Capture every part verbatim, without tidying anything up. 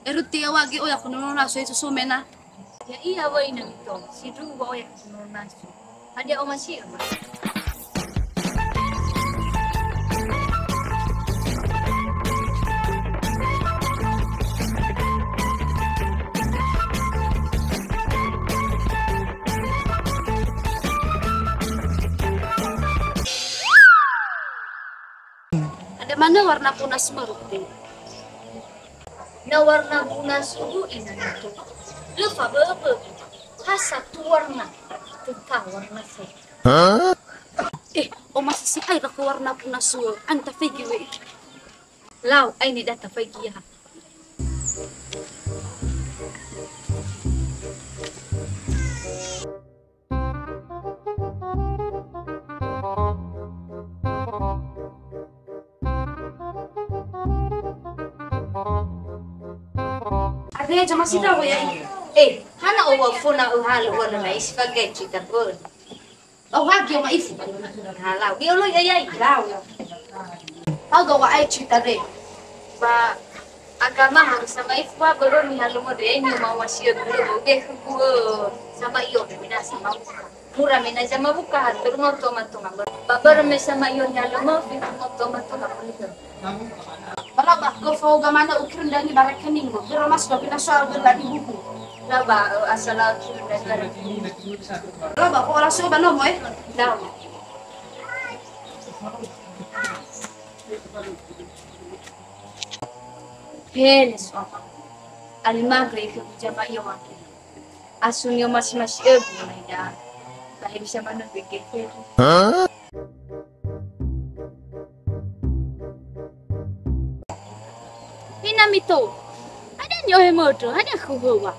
Eru tia wage oya kono nona so itu somena. Ya'ia wöi na mito, sindruhu wa'oya khö nono nasu. Hadia omasi'ö ma? Ada mana warna punas merukti? Na warna bunga sugu ina itu. Lö faböbö. Ha satu warna. Tentang warna saya. Eh, oma sisi ai lako warna puna suö. Anta fegi we. Lau, ai ni data fegi ya. Ade, jama sida ho ya. Eh, hana owa fona o halo wala na isi fagai cita pun. Oh, hagi oma ifu. Halau. Dia lo ya ya. Lau. Hau ga wa ai cita re. Ba agama harus sama ifu ba börö ni halo mo de ni ma wa sia dulu. Be ku sama iyo, mina sama. Mura me na zama buka ha, terus ngoto mato ngamber. Babar me sama iyo nyalo mo, fi ngoto mato ngamber. Bala ba, go fo ga mana ukir ndani bara kening mo. Biro mas ba pina soal bela di buku. Bala ba, eh, asal ukir ndani bara kening. Bala ba, ko ola so ba no mo, eh. Dah. Hele so. Alimagre ke jama iyo wakil. Asunio masi-masi egu naida. Lahe bisa manö begefe. Hina mito. Ada nyohe modo, ada kuhuwa.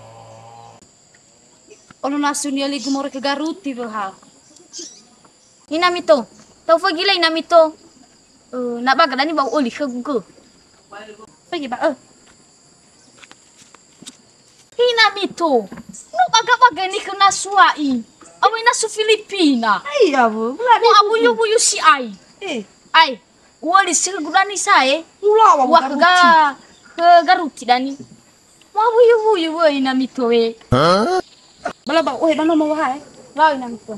Olo nasunio ligu more ke garuti weha. Ina mito, tau fagila ina mito. Eh, na baga dani bau oli khögu gö. Fagi ba, eh. Ina mito, no baga-baga ni khö nasu ai. Awai nasu Filipina. Ai, abu, bula. Mo abu yu-yu si ai. Eh. Ai, uoli si khögu dani sae. Ula, wa, wa garuti. Ga, khö garuti dani. Mawuyu-wuyu wöi ina mito e. Bala ba, ohe ba nomo wahae. Wao ina mito.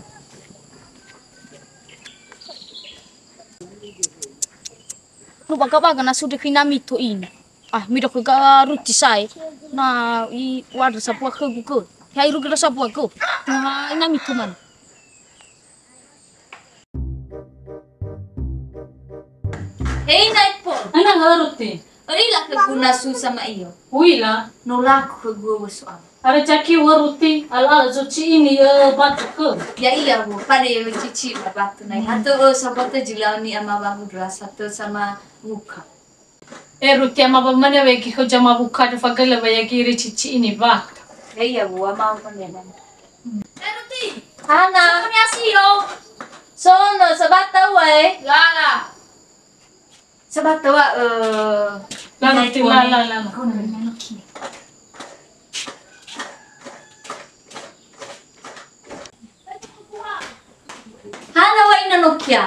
Lu baga-baga na sudah ina mito ina. Ah, mida khö garuti sae. Na i wada sapua khögu gö. Ya iru gera sapua gö. Na ina mito man. Hei, Naipol. Ana ngaruti. Öila khögu nasu sama iyo. Uila. No laku khögu wö soal. Ara caki waruti, ala-ala zo ci ini, eh, batu khö. Ya iya, bu. Pada ya cici batu nai. Hmm. Hato, eh, sabata jilani ama babu dua, satu sama muka. Eh, ruti ama ba mana wegi khö jama buka de fagala ba yagi ri cici ini batu. Ya iya, bu, ama mana. Eh, ruti. Hana. Kami asio. Sono, sabata ua, eh. Lala. Sebab tu, eh, la, nanti la, la, la, la. Kau nak main lagi. Hana wa ina Nokia.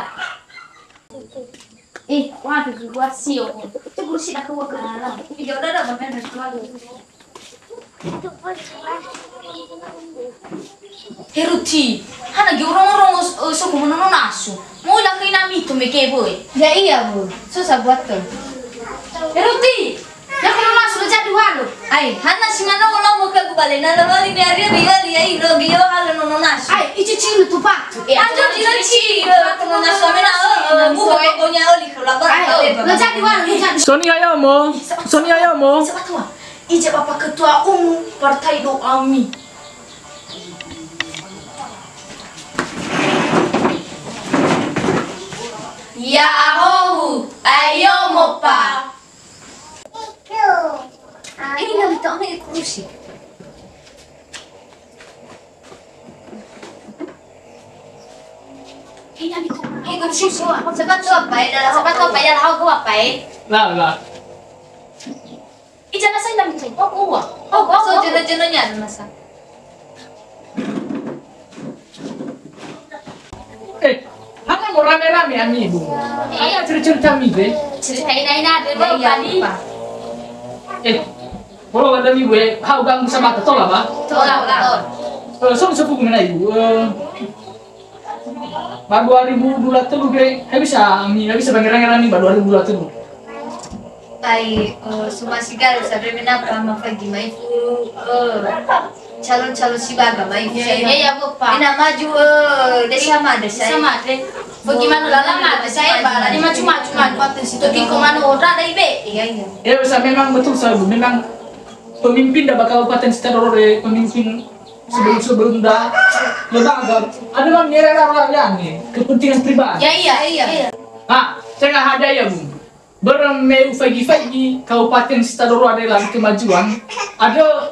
Eh, waduh, gua sio. Itu kursi dah keluar ke dalam. Tiga udah dah bermain dah keluar. Heruti, hana geu rongo-rongo, eh, soko monono nasu. Mo ila khö ina mito mege boe. Ya iya, bu. Susah buat tuh. Heruti, ya kalau nasu lo jadi walu. Ai, hana si mano lo mo ke gubale, na lo wali ni aria bi wali ya ino gi yo halo nono nasu. Ai, ici cinu tu patu. Ya, anjo di lo ci, eh, nono nasu mena, eh, eh, bu pokoknya oli khö la. Ai, lo jadi walu, lo jadi. Soni ayo mo, soni ayo mo. Sebab tu. Ija Bapak Ketua Umum Partai Doami. Ya'ahowu, ayo mopa. Hei, na mito ame kursi. Hei, na mito. Hei, kursi. Sebab tu apa ya? Dalam sebab tu apa ya? Lau gua apa ya? Lah, lah. Ija nasa ina mito. Oh, uwa. Oh, oh, so, oh. Jeno-jeno nya nasa. Eh, hana mo rame-rame ami, Bu. Hana cerita-cerita mi, deh. Cerita ina-ina dulu, Bali. Eh, kalau ada ibu, eh, hau ganggu sama tola, ba? Tola, tola. Eh, so, so, buku mana ibu? Eh, ba dua ribu dua puluh tiga, eh, bisa, mi, bisa bangera-ngera mi ba dua ribu dua puluh tiga. Ai, eh, sumasi garu sabre menapa mafagi mai fu, eh, calon-calon si baga mai fu. Ya, ya, ya, Bapak. Ina maju, eh, desa ma desa. Sama deh. Bagaimana lala ma desa, eh, ba, lagi maju-maju, maju. Toki komando ora dai be. Iya, iya. Ya, bisa memang betul, saya memang pemimpin da bakal Kabupaten Sitadorore, pemimpin sebelum-sebelum da lembaga. Ada mah ngira-ngira ya nih, kepentingan pribadi. Ya, iya, iya. Ah, saya nggak ada ya, Bu. Börö me ufaigi-faigi Kabupaten Sitadorore lagi kemajuan, ada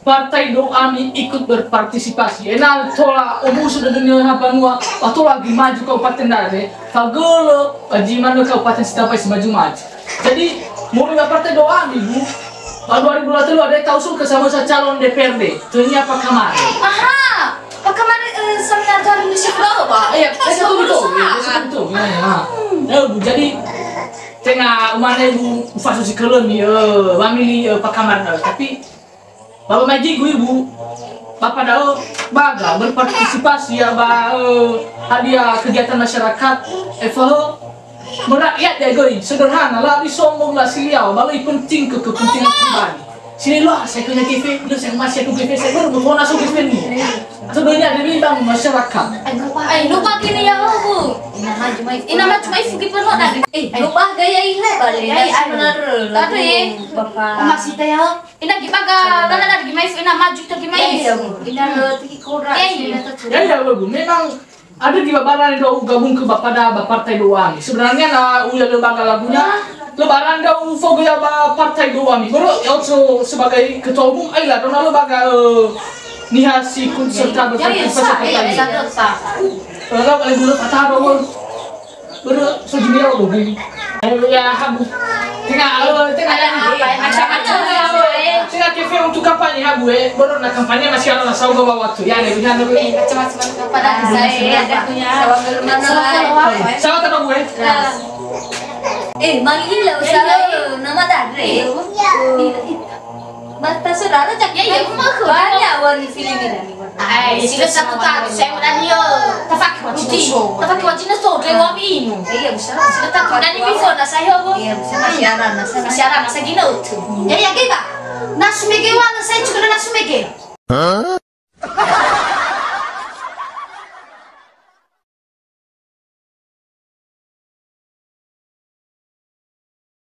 partai doami ikut berpartisipasi. Ena'ö tola omuso dödönia ha banua, ba tola göi maju Kabupaten Dare, fagölö, ba zi manö Kabupaten Sitapa si maju-maju. Jadi, moroi ba partai doami, Bu, ba dua ribu dua puluh tiga ada tausul ke sama sa calon D P R D, tönia Pak Kamar. Aha, Pak Kamar, eh, seminar dari Indonesia Flower, Pak? Iya, eh, betul, betul. Iya, betul. Iya, iya. Ya, Bu, jadi, Tenga umane, Bu, ufaso si kölömi, eh, wamili, eh, Pak Kamar, eh, tapi ba wamaigi göi, Bu, Bapak da'ö baga berpartisipasi ya ba, eh, hadia kegiatan masyarakat, eh, fahö merakyat ya göi, sederhana, la disombong, la siliau, ba lö ipenting ke kepentingan pribadi. Sini loa, saya punya G V, udah saya masih aku G V, saya baru mau so G V nih. Atau banyak ada bilang masyarakat. Ai, lupa gini ya, Bu. Ina maju mai. Ina maju mai fugi perlu tadi. Eh, lupa gaya ini balik. Ya, ya, benar. Tadi, eh. Bapak. Masih teh ya. Ina gimana? Lala lagi mai, ina maju tadi mai. Ya, ya, Bu. Ina lo tiki kurang. Ya, ya. Ya, ya, Bu. Memang ada di babara nih do gabung ke Bapak da ba partai doang. Sebenarnya na uya lembaga lagunya Lebaran da ufogö ya ba partai doami. Börö ya so sebagai ketua umum, ai la dona lembaga, eh, niha si ikut serta berpartisipasi partai. Eh, la kali dulu kata apa, börö? Börö so gini ya, börö. Ayo ya, habu. Tenga, eh, tenga. Ada apa? Macam-macam ya, eh. Tenga K F untuk kampanye, habu, eh. Börö na kampanye masih ada, na sauga waktu. Ya, ada, ya, ada. Eh, macam-macam kampanye. Ada, saya ada punya. Sawa belum mana, lah. Sawa tak, Bu, eh? Nah. Eh, manggila usara nama dare. Mata saudara cak. Ya, ya, aku mau. Banyak warna film ini. Ai, sila satu tak, saya udah dia. Tafaki wajib. Tafaki wajib na so, dia wami inu. Iya, bisa. Sila tak, dan ini bisa, na saya, Bu. Iya, bisa. Masih ada, na saya. Masih ada, na saya gina utuh. Ya, ya, kita. Na sumege wa, na saya juga na sumege.